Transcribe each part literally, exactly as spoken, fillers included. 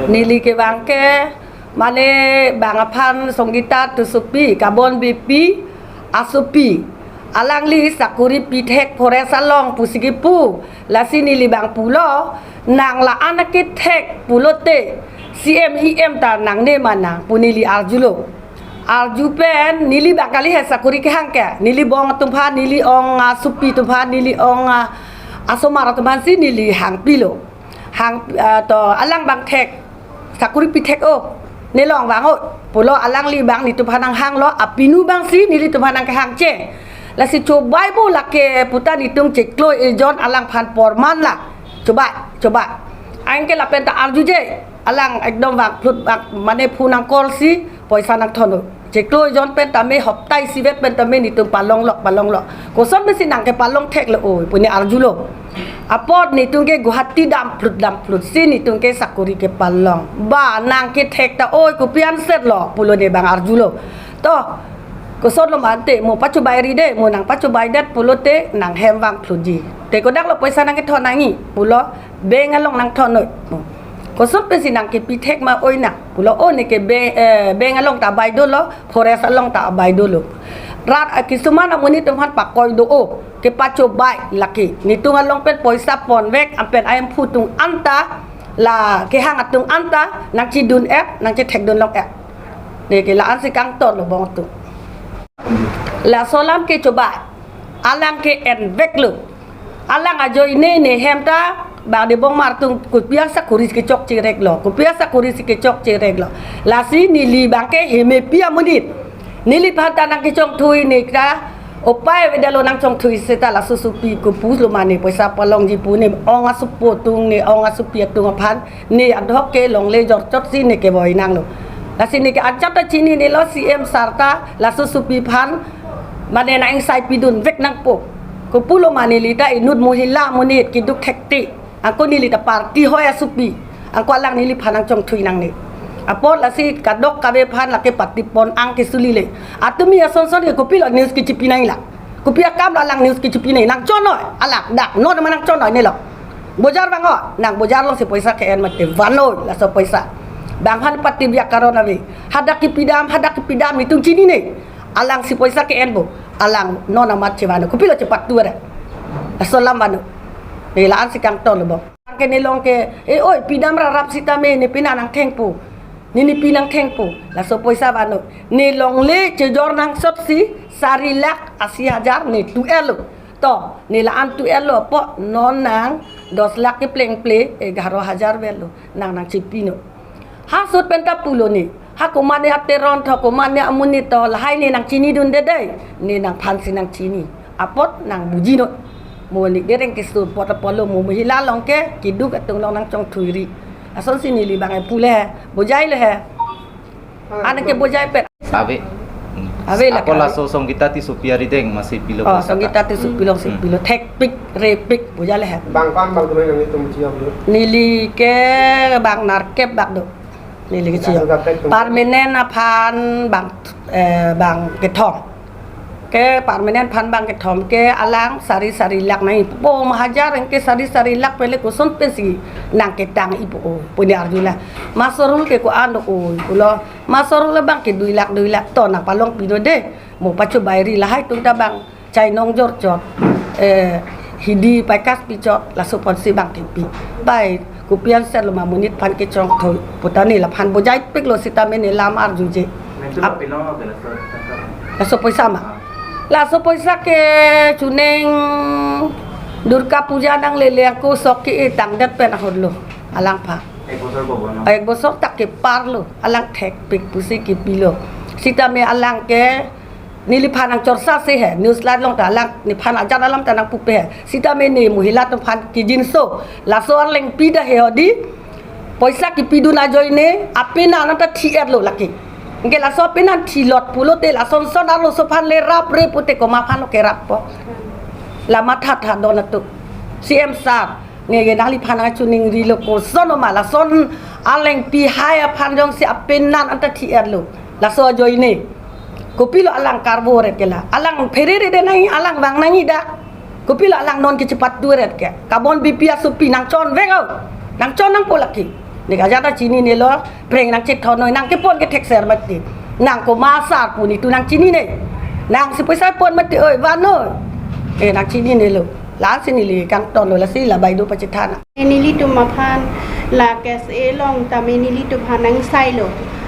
Neli ke bang ke, mane bang aphan Songita Tissopi, Kabon Beypi asopi. Alangli sakori pithek forest along pusi kipu. Lasi neli bang pulo, nang la-an akethek pulote, C M E M ta nangne ma nang pu neli arjulo. Arju pen, neli bang kali he sakori kehang ke. Neli bong atum aphan, neli ong asopi atum aphan, neli ong a-, asomar atum aphan si neli hangpilo. Hang, ah, to, alang bang thek, sakori pithek o, nelong vang o, pulo alangli bang netum aphan nanghanglo, apinu bang si nelitum aphan nangkehangcheng. Lasi chobai bo lake puta netum chiklo ejon alangphan porman la. Chobai, chobai. Anke lapen ta arjuje, alang ekdom vangphlut vang, mane phone nang call si, poisa nangthon o. Chiklo ejon pen tame hopta isivet pen tame netum palonglok, palonglok. Koson pensi nang kepalong theklo oi, pu ne arjulo. Apot netum ke Guwahati damphlut, damphlut si netum ke sakori kepalong. Ba nang kethek ta oi, kopi ansetlo, pulo ne bang arjulo. To, kosonlo ma ante, mo pachobai ri de, mo nang pachobai det pulote nanghem vangphlutji. Te kodaklo poisa nang kethon nangji, pulo, bank along nangthon noi. Koson pensi nang kepi thek ma oi nang. Pulo o neke bank, eh, bank along ta abai dolo, forest along ta abai dolo. Rat, ah, kisuman amonit atum aphan pakoi do o, kepachobai lake. Netum along pen poisa ponvek, anpen ahem phu atum anta, la kehang atum anta, nangchidun et, nangchethekdun long et. Neke la-an si kangtonlo bong atum. Laso alam ke chobai. Alang ke enveklo. Alang ajoine ne hem ta, bang de bong mar tung kopi asakori si kechokche reklo. Kopi asakori si kechokche reklo. Lasi neli bang ke hemepi amonit. Neliphan ta nang kechongthui ne ta, upai avedetlo nang chongthui seta laso sopi kopulo mane poisa palongji pu ne ong asopo atum ne ong asopi atum aphan ne adhok ke longle jorchot si ne kevoi nanglo. Lasi neke ajat ta chininelo C M sir ta laso sopi aphan mane nang ingsai pidunvek nangpo. Kopulo ma neli ta inut mohila amonit keduk thekte. Anke neli ta party hoi asopi. Anke alang neliphan nang chongthui nangne. Apot lasi kadokave aphan lake party pon ang kesulile. Atumi asonson ke kopilo news kechipi nangji la. Kopi akam lo alang news kechipi nangji. Nang chonoi, alang dak, non ma nang chonoi nelo. Bojar vang o, nang bojar alongsi poisa ke-en mate vanoi, laso poisa. Bang aphan party byakaron ave. Hadak kepidam, hadak kepidam netum chinine. Alangsi poisa ke-en bo. Alang non amat chevan o. Kopilo chepatu ada. Laso alam van o. Ne la-an si kangtonlo bong. Anke nelong ke, eh oi, pidam rarap sitame ne pina nangthengpo. Ne ne pi nangthengpo. Laso poisa van o. Ne longle chejor nangsot si sari lakh asi hajar ne tu-etlo. To, ne la-an tu-etlo apot non nang dos lakh keplengple, egharo hajar vetlo, nang nangchipino. Ha sut pen ta pulo ne. Ha komatne ateron tho, komatne amonit tho, lahai ne nangchinidunde dei. Ne nangphan si nangchini. Apot nang bujino. Mo ne dereng kesur apot apotlo mo mohila along ke, keduk atum along nang chongthui ri. Asonsi neli bang e pule he, bojai le he. Anke bojai pet. Ave. Ave la ako kali. Laso Songita Tissopi arideng masi pilo. Oh, poisa Songita ta. Tissopi alongsi Hmm. pilo. Thekpik, repik, bojai le he. Bang aphan bang tunai nang itum chia blo. Neli ke bang nerkep bak do. Neli ke chia. Laso dapat tum. Permanent aphan bang, eh, bang kethom. Ke permanent aphan bang kethom ke alang sari sari lakh nangji. Po ma hajar anke sari sari lakh pele koson pensi nang ketangji po. Pu ne arjulo. Masarul ke ko-an do oi. Pulo masarul bang ke dui lakh dui lakh to nang palong pino de. Mo pachobai ri lahai atum ta bang chainong jorchot. Eh, hidi paikas pichot laso apotsi bang kepi. Bai kopi ansetlo ma monit aphan kechongthui. Putane laphan bojaipiklo sitame ne lam arjuje. Ap- Laso poisa ma. Laso poisa ke chuning Durga Puja nanglele ako sok ke-e tangdet pen ahorlo. Alangphan. Ek bosor bobo no. Ek bosor ta keparlo. Alang thekpik pusi kepilo. Sitame alang ke neliphan nang chorsa se he. News light along ta alang nephan ajat alam ta nangpupe he. Sitame ne mohila atum aphan kijinso. Laso arleng pida he hodi. Poisa kepidun ajoine, apenan anta thi-etlo lake. Anke laso apenan thilot pulote lason son arloso aphan le rap re pute komat aphan lo kerappo. La matha tha don atum. C M sir, neke nangliphan nangchuningrilo koson ma lason arleng pihai aphan jongsi apenan anta thi-etlo. Laso ajoine. Kopilo alang karbo ret ke la. Alang pherere de nangji, alang vang nangji dak. Kopilo alang non kechepatu ret ke. Kabon Beypi asopi nangchonvek o. Nangchon nangpo lake. Ne ajat ta chininelo, phreng nangchethon noi, nangkepon ke thekser mati. Nang komat asar pu netum nangchinine. Nangsi poisa pon mati oi, van noi. Eh, nangchininelo. Lasi neli kangtonlo, lasi la baideo pachethan. Nelitum aphan la KSA along tame nelitum aphan nangsailo.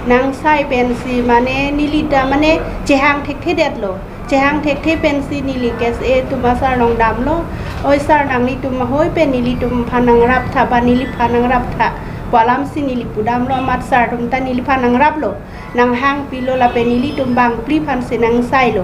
Nangsai pensi mane neli ta mane chehang thekthedetlo. Chehang thekthe pensi neli KSA atum asar along damlo. Oi sar, nanglitum ahoi pen nelitum aphan nangrap tha ba neliphan nangrap tha pu alamsi neli pudamlo, amat sar atum ta neliphan nangraplo. Nanghangpilo lapen nelitum bangphli aphansi nangsailo.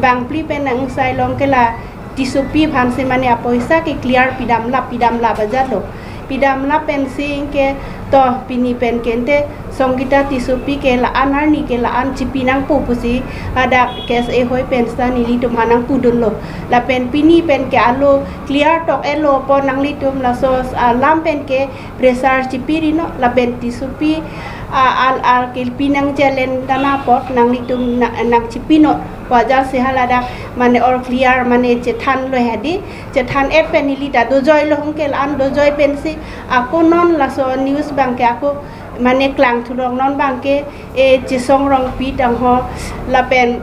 Bangphli pen nangsailo ke la Tissopi aphansi mane apoisa ke clear pidamlap, pidamlap ajatlo. Pidamlap pensi ke to pini pen ke ante Songita Tissopi ke la-an arni ke la-an chipi nangpo pusi hadak KSA ahoi pensi nelitum aphan nangpudunlo. Lapen pini pen ke alo clear tok-etlo pu nanglitum laso alam pen ke pressure chipiri non lapen Tissopi, ah, al al ke pi nang challenge dana apot nanglitum na-, nangchipi non. Wajar si haladak mane all clear mane chethanlo hadi. Chethan-et pen neli ta dojoilo, hong ke la-an dojoi pensi ako non laso news abangke ako mane klangthurok non abangke, eh, Chesong Rongpi tangho lapen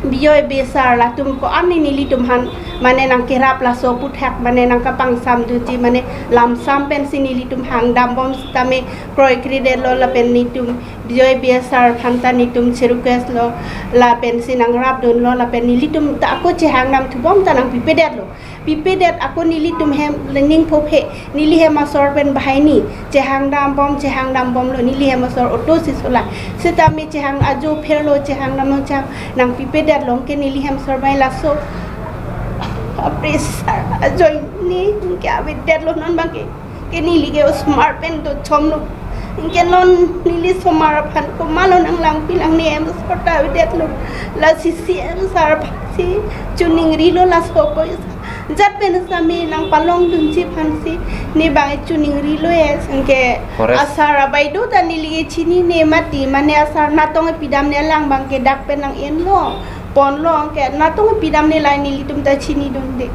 Bijoy Bey sar latum ko-an ni nelitum aphan mane nangkerap laso aphuthak mane nangkapangsamdunji mane lamsam pensi nelitum hangdambom sitame kroikredetlo lapen netum Bijoy Bey sar aphan ta netum cherukeslo lapensi nangrapdunlo lapen nelitum ta ako chehangdamthubom ta nangpipedetlo. Pipedet ako nelitum hem lening phophe, neli hem asor pen bahaini, chehangdambom, chehangdambomlo, neli hem asor auto si sola. Sitame chehang ajo pherlo, chehangdamlo, chehang nangpipedetlo, ke neli hem asor bai laso. Apre sar ajoine ke avedetlo non abangke. Ke neli ke osomar pen dochomlo. Anke non neli osomar aphan komatlo nanglangpi lang, ne hem asor ta avedetlo. Lasi CEM sar aphansi choningrilo laso apoisa. Jat pen sami nangpalongdunji aphansi ne bang choningrilo es. Anke Forest. Asar abaideo ta neli ke chinine mati, mane asar natong pidamne, alang abangke dak pen nang-enlo. Ponlo, anke natong pidamne, lahai nelitum ta chinidunde.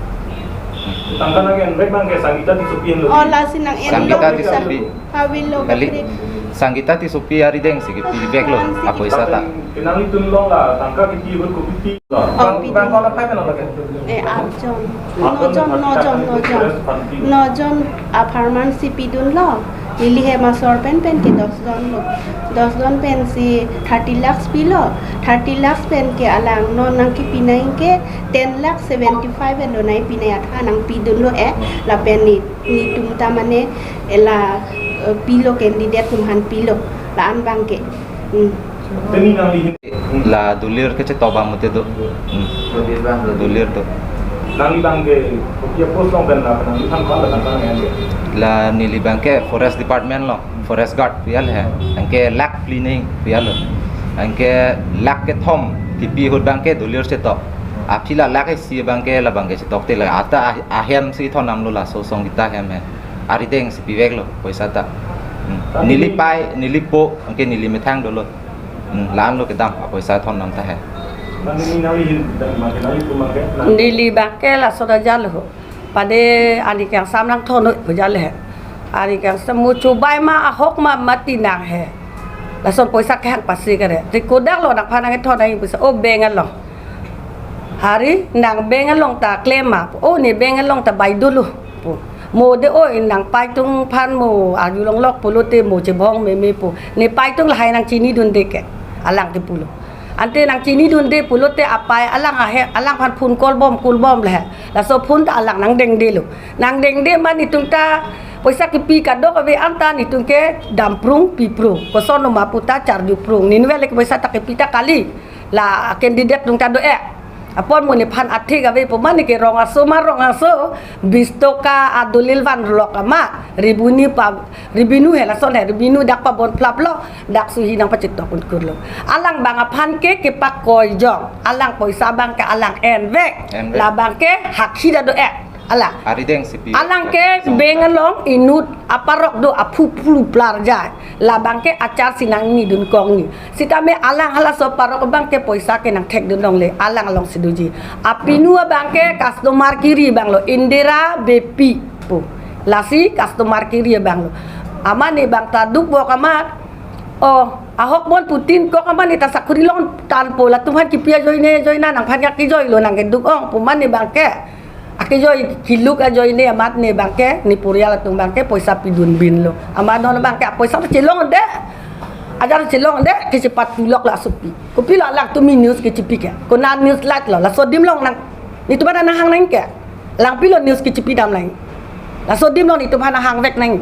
Tangka nang-envek abangke Sangita Tissopi henlo. Oh, lasi nang-enlo. Sangita Tissopi. Avelo. Kali. Sangita Tissopi arideng si kepiveklo apoisa ta. Ke nanglitum along la tangka kipi ahut kopi pi? Oh, bang, pi bang dun. Kola pai pen lo ke? Eh, ajon. Nojon, nojon, nojon. Nojon apharman si pidunlo. Neli hem asor pen pen ke dosjon lo. Dosjon pensi thirty lakhs pilo. Thirty lakhs pen ke alang non nangkipinai ke ten lakh seventy five elo nangpinai atha nangpidunlo eh. Lapen ne, netum ta mane ela, eh, pilo, candidate atum aphan pilo. La-an abangke. Hmm. Teni nangli hin. La dolir kechetong abang mate do. Hmm. Dolir abang do. Dolir do. Nangli abangke kopi apost along pen la, nangliphan ko-an la tangka nang-en ke? La neli abangke forest department along, forest guard pu alam he. Anke lakh phli nangpi lo. Anke lakh kethom kipi ahut abangke dolir chetong. Aphi la lakh isi abangke, la abangke chetongte la ata ah-, ahem si thondamlo, laso Sangita ahem he. Arideng si piveklo apoisa ta. Hmm. Neli pai, neli po, anke neli methang dolo. Hmm, la-an lo kedam apoisa thondam ta he. Nangli, nangli hin, nangli, nangli pu abangke, nangli. Neli abangke laso ta jalo. Pade ani kangsam nangthon noi pu jalo he. Ani kangsam mo chobai ma ahok ma mati nang he. Lason poisa kehang pasi kere. Ti kodak lo nangphan nangkethon nang poisa. Oh, bank along. Hari nang bank along ta klem ma. Oh, ne bank along ta baideo lo pu. Mo de oi nangpai atum aphan mo arjulonglok pulote mo chebong meme pu. Nepai atum lahai nangchinidunde ke. Alang ke pulo. Ante nangchinidunde pulote apai alang ahe, alangphan phone call bom, call bom le. Laso phone ta alang nangdengdelo. Nangdengde ma netum ta poisa kipi kadokave anta netum ke damprung piprung. Koson lo ma pu ta charjuprung. Neli vele poisa ta kipi ta kali. La candidate atum ta do-e. Apot mo nephan athik ave pu ma, ne ke rong aso ma rong aso, bis toka adolil vanlok ama, revenue pa, revenue he lason he, revenue dak pabonplaplo, dak suhi nangpachetok un kurlo. Alang abang aphan ke kepakoi jong, alang poisa abangke alang envek, envek. La abangke hakhi ta do-e. Ala. Arideng si pi. Alang ke bank along inut aparok do aphu phlu plar jai. La abangke achar si nangnidun kongni. Sitame alang halaso aparok abangke poisa ke nangthekdun longle. Alang along si doji. Apinu abangke customer kiri abang lo Indira Beypi pu. Lasi customer kiri abang lo. Amat ne bang ta duk bok amat. Oh, ahok bon putin kok amat ne ta sakuri long tanpo, latum aphan kipi ajoine ajoine nangphan akejoi lo nang keduk ong pu amat ne bang ke. Akejoi keluk ajoine amat ne bang ke, ne porial atum bang ke poisa pidun bin lo. Amat non bang ke poisa ta chelongde. Ajat chelongde, kechepatulok la asopi. Kopilo alangtum news kechepi ke? Konat news light lo, laso adim along nang. Netum aphan nang hang nang ke. Alangpilo news kechepi dam nang. Laso adim along netum aphan nang hang vek nang.